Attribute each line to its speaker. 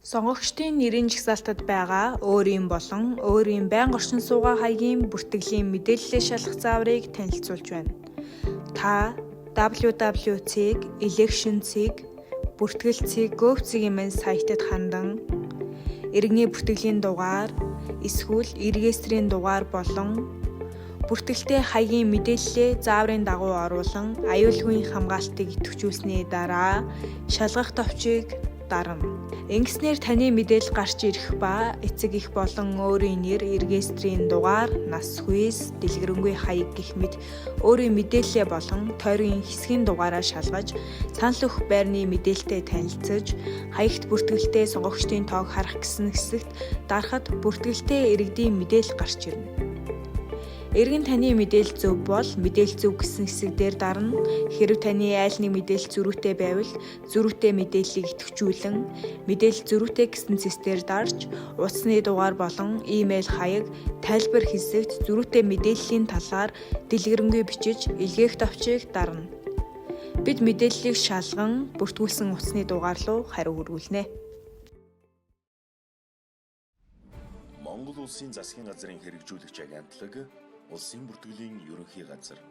Speaker 1: Сонгогчдын нэрийн жагсаалтад байгаа өөрийн болон өөрийн байнга оршин суугаа хаягийн бүртгэлийн мэдээллээ шалгах зааврыг танилцуулж байна. Та www.election цэг бүртгэл цэг gov цэгийн сайтад хандан иргэний бүртгэлийн дугаар эсвэл регистрийн дугаар болон бүртгэлтэй хаягийн мэдээллээ зааврын дагуу оруулан аюулгүй хамгаалтыг идэвхжүүлсэний дараа шалгах товчийг дарна. Ингэснээр таны мэдээлэл гарч ирэх ба эцэг эх болон өөрийн нэр, регистрийн дугаар, нас хүйс, дэлгэрэнгүй хаяг гэх мэт өөрийн мэдээллээ болон тойргийн хэсгийн дугаараа шалгаж, санал өгөх байрны мэдээлэлтэй танилцаж, хаягт бүртгэлтэй сонгогчдын тоог харах гэсэн хэсэгт дарахад бүртгэлтэй иргэдийн мэдээлэл гарч ирнэ. Иргэн таны мэдээлэл зөв бол мэдээлэл зөв гэсэн хэсэг дээр дарна. Хэрэв таны айл нэг мэдээлэл зөрүүтэй байвал зөрүүтэй мэдээллийг идэвхжүүлэн мэдээлэл зөрүүтэй гэсэн цэс дээр дарж утасны дугаар болон имэйл хаяг, тайлбар хэсэгт зөрүүтэй мэдээллийн талаар дэлгэрэнгүй бичиж илгээх товчийг дарна. Бид мэдээллийг шалган бүртгүүлсэн утасны дугаар руу хариу хүргүүлнэ.
Speaker 2: Монгол Улсын засгийн газрын хэрэгжүүлэгч агентлаг, Улсын бүртгэлийн ерөнхий газар.